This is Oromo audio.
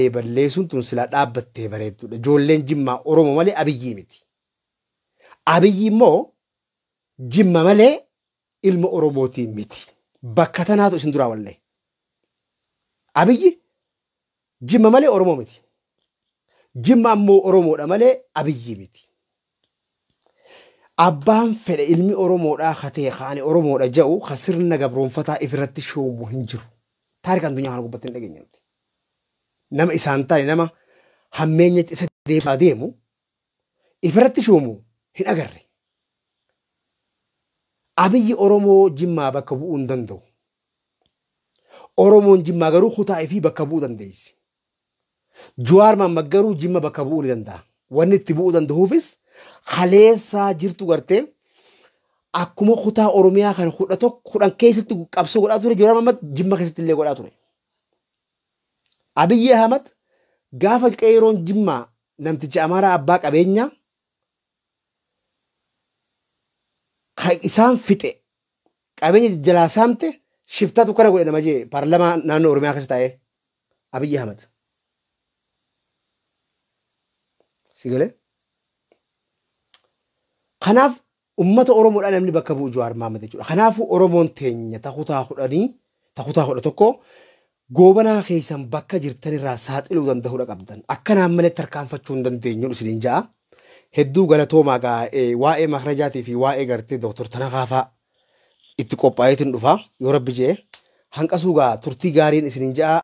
Finfinnee balleessuun tun silaa dhaabbattee bareedduudha. Ijoolleen Jimmaa Oromoo malee Abiyyii miti. Abiyyi immoo Jimma malee ilma Oromootii miti. Bakka tanaatu isin duraa wallee. Abiyyi Jimma malee Oromoo miti. Jimma ammoo Oromoodha malee Abiyyii miti. Abbaan fedhe ilmi Oromoodhaa ka ta'e ka ani Oromoodha ja'u ka sirna gabroonfataa ifirratti shoomu hin jiru. Taarika addunyaa kana gubbatti hin dhageenye nuti. Nama isaan taane nama hammeenyatti isa deemaa deemu ifirratti shoomu hin agarre. Abiyyi Oromoo Jimmaa bakka bu'uu hin danda'u. Oromoon Jimmaa garuu kutaa ifii bakka bu'uu dandeessi. Juwaar Mahammad garuu Jimma bakka bu'uu ni danda'a. Wanni itti bu'uu danda'uufis kaleessaa jirtu gartee akkuma kutaa Oromiyaa kan 11 10 keessatti qabsoo godhaa ture Juwaar Mahammad Jimma keessatti illee godhaa ture. Abiyyi Ahmad gaafa qeeroon Jimmaa namticha Amaaraa abbaa qabeenyaa kan isaan fixe qabeenya jalaa saamte shiftaatu kana godhe nama jee paarlamaa naannoo Oromiyaa keessa taa'ee Abiyyi Ahmad. Si galee? Kanaaf ummata Oromoodhaa namni bakka bu'u Jawaar Mahaammad jechuudha. Kanaafuu Oromoon teenya ta kutaa kudhanii ta kutaa 11 goobanaa keessan bakka jirtanirraa saaxiluu danda'uudha qabdan. Akkanaan malee tarkaanfachuu hin dandeenyuun isiniin ja'a. Hedduu galatoomaa gaa waa'ee makrajaatii fi waa'ee gartee Dooktor Tanakaa fa'aa itti qophaa'eetiin dhufa yoo rabbi je'e. Hanqasuu gaa turtii gaariin isiniin ja'a.